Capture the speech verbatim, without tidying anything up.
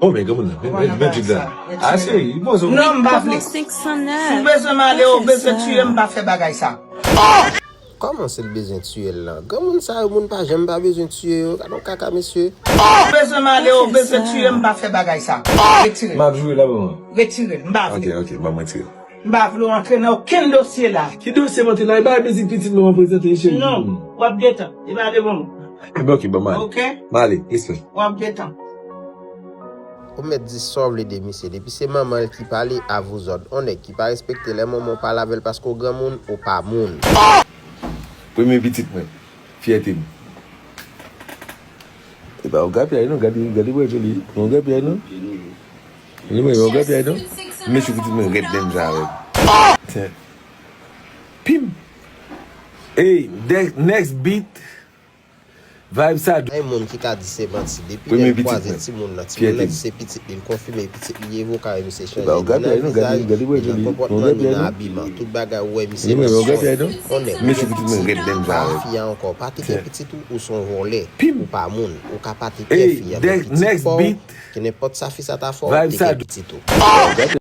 Oh, men granmoun nan, men, men, men tit la. Ase, li poze w. Non, m pa vle. Si w bezwen m ale, ou bezwen tiye m, m pa fè bagay sa. Kòman se l bezwen tiye l lan? Granmoun sa yo, moun pa janm pa bezwen tiye yo. Gad yon kaka, mesye. Si w bezwen m ale, ou bezwen tiye m, m pa fè bagay sa. Retire l. M ap jwe la, bon. Retire l, m pa vle. Ok, ok, ban mwen tire. M pa vle w antre nan okenn dosye la. Ki dosye m antre la? E pa mizik pitit mwen w ap prezante, cheri. Non, w ap gentan. E pa devan mwen. Ebyen, ok, ban m ale. Ok? M ale, respè. W ap gentan. Ou mèt di sa w vle de misye. Depi se manman l ki pale, a vous autres. On nèg ki pa respekte lè manman w pale avè l paske w granmoun, ou pa moun. Premye pitit mwen, fyète m. E pa yon grapyay non, gade, gade bwè joli. Yon grapyay non. Li mwen yon grapyay non. Mesye pitit mwen rèd menm jan avè m. Tiens. Pim. Hey, de- next beat. Vibe sa. Ay moun ki ka di se manti. Depi lè l kwaze timoun nan, timoun nan di se pitit li, l konfime pitit li ye, voka misye chanje ni nan vizaj, ni nan konpòtman, ni nan abiman. Tout bagay ou wè misye nan spòt. On nèg ou gen pitit, pa fi a ankò, pa teke pitit ou, ou se yon vòlè, ou pa moun, ou ka pa teke fi a, men pitit pa w, ke nenpòt sa fi sa ta fè w, teke pitit ou.